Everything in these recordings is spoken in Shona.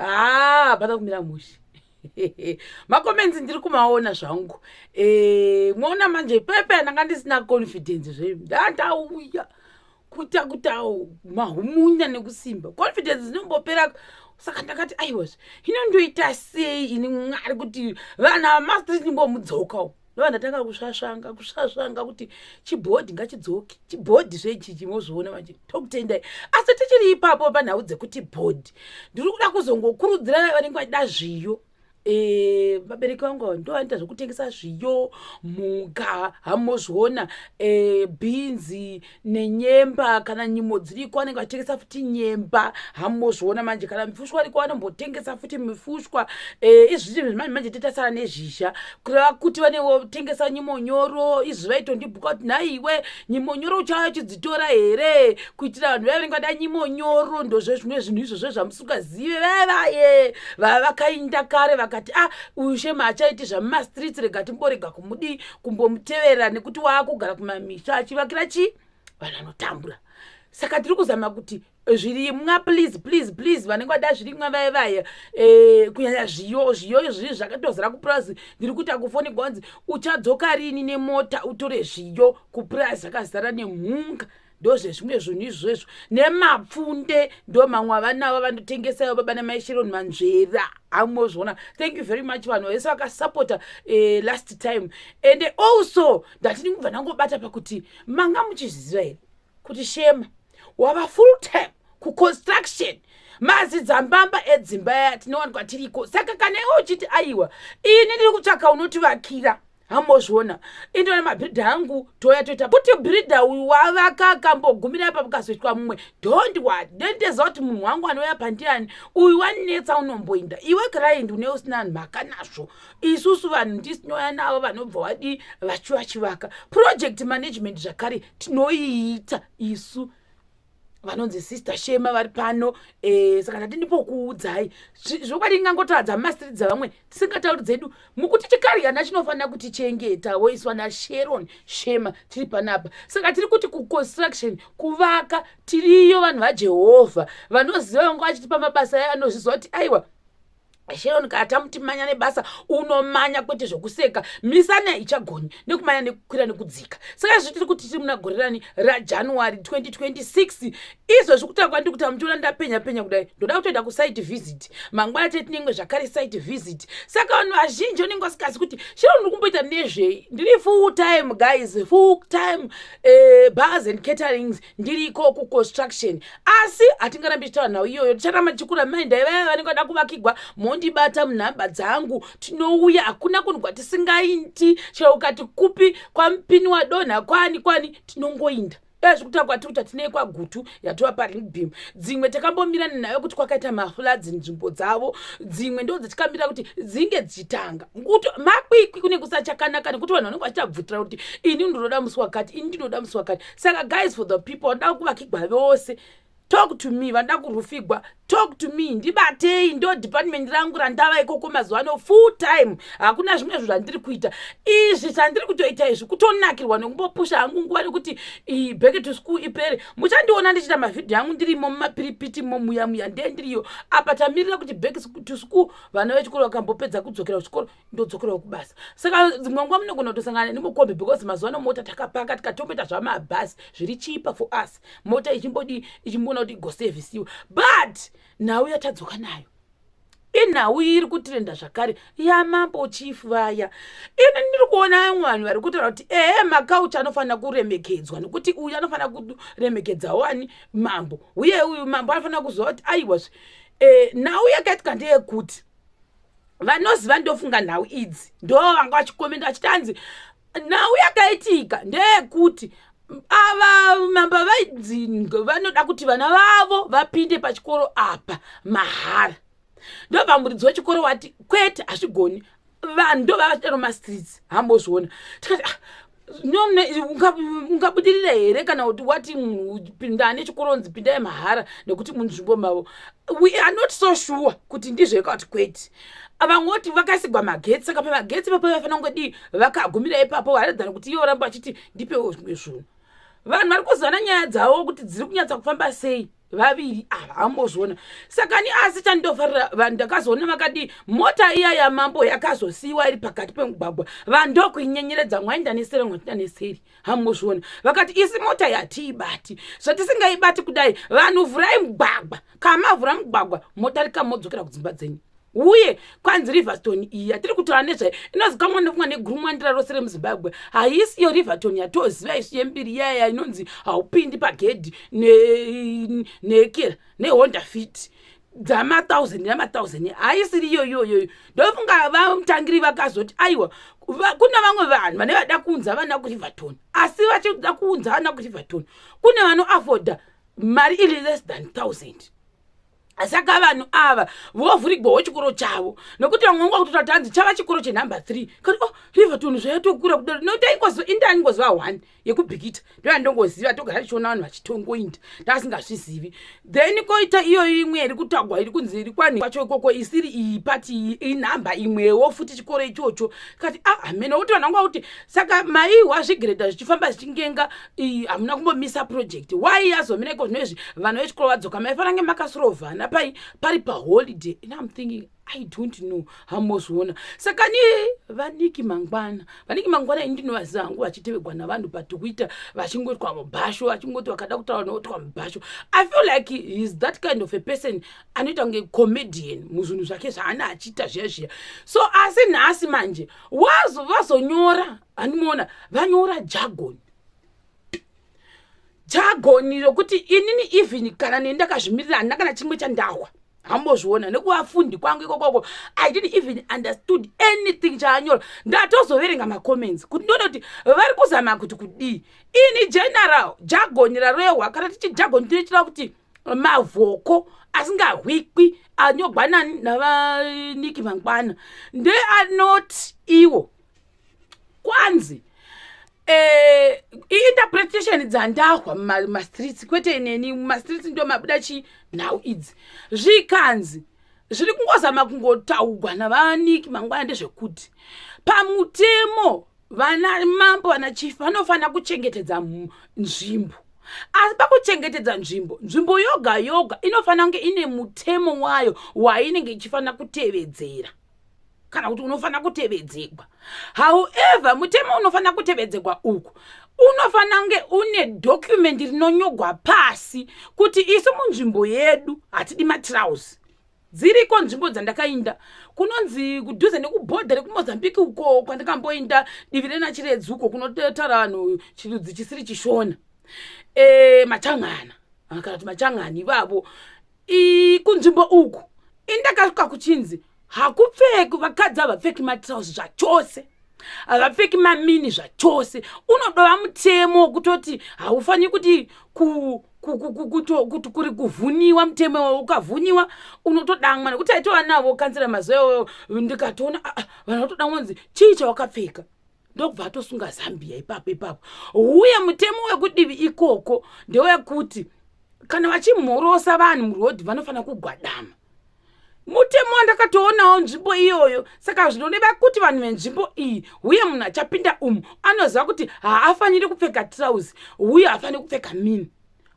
Haa, hapana kumira mushe. Macomments ndiri kumaona zvangu. Mwaona manje pepe ndanga ndisina confidence zve. Ndandauya kuita kuita mahumunya nekusimba. Confidence dzinombopera. Saka ndakati aiwazve, hino ndoita sei ini Mwari kuti vana vamastreet ndimbomudzokawo. Ndova ndatanga kusvasvanga kusvasvanga kuti chibhodhi ngachidzoke, chibhodhi zvechichi mozviona manje, tokutendai. Asi tichiri ipapo panhau dzekuti bhodhi, ndiri kuda kuzongokurudzira vaya vanenge vachida zviyo. Vabereki vangu ava ndo vanoita zvekutengesa zviyo, mhuka, hamozviona, bhinzi nenyemba. Kana nyimo dziriko vanenge vachitengesa futi nyemba, hamozviona manje. Kana mifushwa iriko vanombotengesa futi mifushwa. Izvi zvinhu manje manje titasara nezhizha, kureva kuti vanenge votengesa nyimo nyoro. Izvi vaitondibhuka kuti nhaiwe, nyimo nyoro uchauya uchidzitora here, kuitira vanhu vaya vanenge vada nyimo nyoro. Ndozve zvimwe zvinhu izvozvo zvamusingazive. Vaya vaye vava vakainda kare vakati, ah, uyu Shema achaiti zvamumastreets, rega timborega kumudii, kumbomutevera, nekuti waakugara kumamisha achivakira chii vanhu vanotambura. Saka tiri kuzama kuti zvirimwa, please, please, please, vanenge vada zvirimwa vaya vaya, kunyanya zviyo. Zviyo izvi zvakatozara kupurazi. Ndiri kuita kufonigwa kunzi uchadzoka rini nemota utore zviyo kupurazi, zvakazara nemhunga. Ndozvezvimwe zvinhu izvozvo nemapfunde, ndo mamwe avanavo vanotengesayo baba namai Sharon Manzvera, amozviona. Thank you very much vanhu vese vakasapota last time. And also ndati ndingubva ndangobata pakuti manga muchizviziva here kuti Shema wava full time kuconstruction, mazidzambamba edzimba yaya tinowanikwa tiriko. Saka kana iwe uchiti aiwa, ini ndiri kutsvaka unotivakira, hambozviona, indona mabhiridha angu, touya toita kuti bhiridha uyu wavaka akambogumira apa mukazoitwa mumwe, don't worry, ndendeziva kuti munhu wangu anouya pandiani. Uyu wanetsa unomboinda, iwe client une usina mhaka nazvo. Isusu vanhu ndisinouya navo vanobva wadii vachivachivaka. Project management zvakare tinoiita isu vanonzi Sister Shema vari pano. Saka ndati ndipokuudzai zvokwadi, ngangotaura mastreet dzavamwe tisingatauri dzedu, mukuti chikaryana chinofanira kutichengeta woiswa naSharon Shema tiri panapa. Saka tiri kuti kuconstruction, kuvaka, tiriyo vanhu vaJehovha vanoziva vanga vachitipa mabasa aya, anozviziva kuti aiwa, Sharon kana tamuti manya nebasa unomanya, kwete zvokuseka. Misana ichagoni nekumanya nekukwira nekudzika. Saka izvi tiri kuti tiri muna gore rani raJanuary 2026 izvozvi. Kutaura kwandiri kuti muchiona ndapenya penya kudai, ndoda kutoenda kusite visit mangwana, tete tinenge zvakare site visit. Saka vanhu vazhinji vanenge vasikazi kuti Sharon uri kumboita nezvei. Ndiri full time, guys, full time, bars and caterings, ndiriko kuconstruction. Asi hatingarambi tichitaura nhau iyoyo, ticharamba tichikura maindai. Vaya vanenge vada kuvakigwa mondibata munhamba dzangu, tinouya. Hakuna kunhu kwatisingaiti, chero ukati kupi, kwamupini wadonha, kwani kwani, tinongoinda. Ezvi kutaura kwatiri kuita tinei kwaGutu yatova paring beam. Dzimwe takambomirana nayo kuti kwakaita mafloods nzvimbo dzavo, dzimwe ndo dzatikamira kuti dzinge dzichitanga kuti makwikwi kunenge kusachakanaka, nekuti vanhu vanenge vachichabvutira kuti ini ndinoda musi wakati, ini ndinoda musi wakati. Saka guys, for the people vanoda kuvakigwa vose, talk to me. Vanoda kurufigwa, talk to me, ndibatei. Ndo department rangu randava ikoko mazuva ano full time. Hakuna zvimwe zvinhu zvandiri kuita. Izvi zvandiri kutoita izvi kutonakirwa nekumbopusha hangu nguva nekuti back to school ipere. Muchandiona ndichiita mavhidhiyo angu ndirimo mumapiripiti mo muya muya, ndee ndiriyo apa. Tamirira kuti back to school, vana vechikoro vakambopedza kudzokera kuchikoro, ndodzokerawo kubasa. Saka dzimwe nguva munogona kutosangana nemukombi, because mazuva ano mota takapaka, tikatomboita zvamabhasi, zviri cheaper for us, mota ichimbodii, ichimboona kuti igosevhisiwa. But nhau yatadzoka nayo inhau iri kutrenda zvakare yamambo chief vaya. Ini ndiri kuona vamwe vanhu vari kutaura kuti ehe, makauchi anofanira kuremekedzwa, nekuti uyu anofanira kuremekedzawo ani mambo, uye uyu mambo anofanira kuziva kuti aiwazve. Nhau yakaitika ndeyekuti vanoziva, ndofunga nhau idzi ndo vanga vachikomenda vachiti hanzi nhau yakaitika ndeyekuti ava mambo vainzi vanoda kuti vana vavo vapinde pachikoro apa mahara. Ndobva muridzi wechikoro wati kwete, hazvigoni. Vanhu ndo vava vachidaro mastreets, hambozviona. Tikati ah, ungabudirira here kana kuti wati pinda nechikoro, nzi pindai mahara nekuti munzvimbo mavo? We are not so sure kuti ndizvo kuti kwete. Vamwe voti vakasigwa magetsi, saka pamagetsi ipapo vafanira kungodii vakagumira ipapo, varedzana kuti ivo ramba vachiti ndipewo zvimwe zvinhu. Vanhu vari kuzivana nyaya dzavo kuti dziri kunyatsa kufamba sei. Vaviri ava ambozviona. Saka ni asi chandofarira, vanhu ndakazoona vakadii, mota iya yamambo yakazosiyiwa iri pakati pemugwagwa, vanhu ndokuinyenyeredza, mwaenda neseri, mwatinda neseri. Hambozviona, vakati isi mota yatiibati, zvatisingaibati kudai, vanhu vhurai mugwagwa. Kamavhura mugwagwa, modarika, modzokera kudzimba dzenyu. Uye kwanzi Riverstone iyi yatiri kutaura nezvayo inozikamwa nekumwa negurumwandira rose remuZimbabwe, haisi iyo Riverton yatoziva isu yembiri iyaya inonzi haupindi pagedhi nekera neHonda Fit dzamathousand namathousand. Haisiri iyo iyoyoyo. Ndofunga vamutangiri vakazoti aiwa, kuna vamwe vanhu vane vada kuunza vana kuRiverton, asi vachida kuunza vana kuRiverton kune vanoafforda mari iri less than 1000. Saka vanhu ava vovhurigwawo chikoro chavo, nokuti vamwe vanga kutota kuti hanzi chava chikoro chenumber 3 kati, oh, Riverton zvayatokura kudaro, nokuti indangozova 1 yekuBhikita, ndoyandongoziva, togara tichiona vanhu vachitongoinda, ndasingazvizivi. Then koita iyoyo imwe iri kutagwa, iri kunzi iri kwani kwacho ikoko, isiri iyi pati inhamba imwewo futi chikoro ichocho. Kati ah, hameno kuti vanhu vanga kuti saka maihwa zvigredha zvichifamba zvichingenga, hamuna kumbomisa project, why yazomira iko zvino izvi vanhu vechikoro vadzoka? Maifanira nge makasirovhana pai pari paholiday. And I'm thinking, I don't know, hamozviona. Saka ni vaNick Mangwana, vaNick Mangwana ini ndinovaziva hangu vachitevegwa navanhu patikuita, vachingotwa mubhasho, vachingoti vakada kutaura notwa mubhasho. I feel like he is that kind of a person anoita kunge comedian muzvinhu zvake zvaana achiita zviya zviya. So asi nhasi manje wazo vazonyora, handimuona vanyora jargon, jargon rokuti inini even kana neni ndakazvimirira handina kana chimwe chandahwa. Hambozviona, nekuvafundi kwangu ikokoko I didn't even understood anything chaanyora. Ndatozoverenga macomments kuti ndione kuti vari kuzama kuti kudii. Ini general jargon rarehwa, kana tichi jargon tinoitira kuti mavhoko asingahwikwi anyogwa nani navaNick Mangwana ndeanoti iwo kwanzi interpretation dzandahwa mumastreets, kwete neni, mumastreets ndo mabuda chinhau idzi. Zvikanzi zviri kungozama kungotaugwa navaNick Mangwana ndezvekuti pamutemo vana mambo, vana chief vanofanira kuchengetedza nzvimbo, asi pakuchengetedza nzvimbo, nzvimbo yoga yoga inofanira kunge ine mutemo wayo wainenge ichifanira kutevedzera, kana kuti unofanira kutevedzegwa. However, mutemo unofanira kutevedzegwa uku unofanira kunge une document rinonyogwa pasi kuti isu munzvimbo yedu hatidi matrausi. Dziriko nzvimbo dzandakainda kunonzi kudhuze nekubhodha rekuMozambique uko kwandakamboinda, divi renaChiredzi uko kunotaura vanhu chirudzi chisiri chiShona, Machangana kana kuti Machangani ivavo. Kunzvimbo uku indakasvika kuchinzi hakupfeki, vakadzi havapfeki matrausi zvachose, havapfeki mamini zvachose. Unodova mutemo wokutoti haufaniri kuti kuti kuri kuvhuniwa mutemo iwowo, ukavhuniwa unotodamwa, nekuti aitova navo kanzira mazuva iwoyo. Ndikatoona, ah, ah, vanhu vatodamwa nzi chii chawakapfeka, ndokubva atosunga zambia ipapo ipapo. Uye mutemo wekudivi ikoko ndewekuti kana vachimhorosa vanhu murodhi vanofanira kugwadama, mutemo wandakatoonawo nzvimbo iyoyo. Saka zvinoreva kuti vanhu venzvimbo iyi, uye munhu achapinda umu anoziva kuti haafaniri kupfeka trausi uye haafaniri kupfeka mini,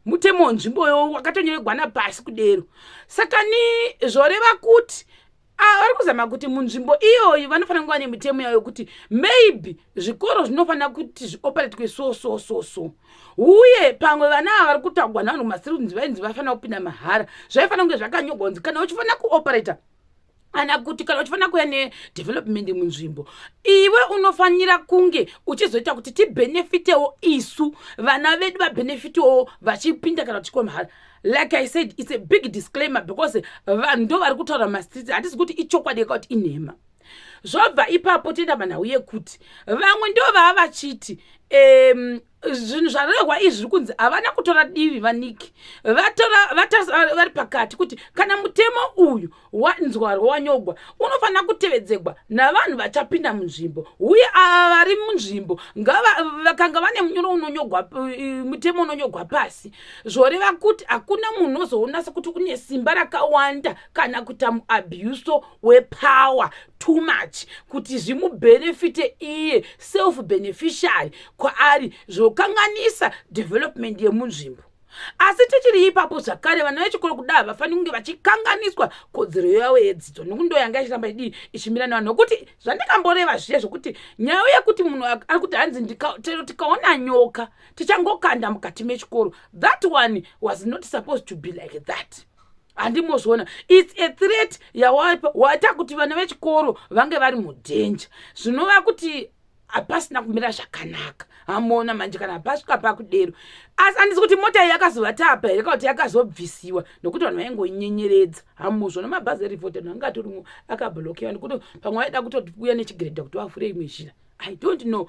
mutemo wenzvimbo iyoyo wakatonyoregwa napasi kudero. Saka ni zvoreva kuti vari kuzama kuti munzvimbo iyoyi vanofanira kunge vane mitemo yayo kuti maybe zvikoro zvinofanira kuti zvioperatwe so so so so. Uye pamwe vana ava vari kutagwa navanhu kumasiri kunzi vainzi vafanira kupinda mahara, zvaifanira kunge zvakanyogwa kunzi kana uchifanira kuoperata, kana kuti kana uchifanira kuya nedevelopment munzvimbo, iwe unofanira kunge uchizoita kuti tibhenefitewo isu, vana vedu vabhenefitewo vachipinda kana kuchikoro mahara. Like I said, it's a big disclaimer because vanhu ndo vari kutaura mastreets, hatisi kuti ichokwadi yeka kuti inhema. Zvobva ipapo toenda panhau yekuti vamwe ndo vava vachiti zvinhu zvarehwa izvi zviri kunzi havana kutora divi vaNick, vatora vari pakati, kuti kana mutemo uyu wanzwarwo wanyogwa unofanira kutevedzegwa navanhu vachapinda munzvimbo, uye ava vari munzvimbo vakanga vane munyoro unonyogwa, mutemo unonyogwa pasi, zvoreva kuti hakuna munhu unozoona sekuti une simba rakawanda kana kuita muabuse wepower too much kuti zvimubhenefite iye, self beneficiary kwaari, zvokanganisa development yemunzvimbo. Asi tichiri ipapo zvakare, vana vechikoro kuda havafaniri kunge vachikanganiswa kodzero yavo yedzidzo, nokuti ndo yanga ichiramba idii ichimira nevanhu. Nokuti zvandikamboreva zviye zvokuti nyaya yekuti munhu ari kuti hanzi chero tikaona nyoka tichangokanda mukati mechikoro, that one was not supposed to be like that. Handimozviona, it's a threat yawapa waita kuti vana vechikoro vange vari mudanger, zvinova kuti hapasina kumira zvakanaka. Hamona manje kana pasvika pakudero. Asi handisi kuti mota iyi yakazovatapa here kana kuti yakazobvisiwa, nokuti vanhu vaingonyenyeredza. Hamuzvona mabhazi eRevolt, vanhu vanga atorimo akablokiwa, nekuti pamwe vaida kutouya nechigiredha kuti vavhure imwe zhira. I don't know.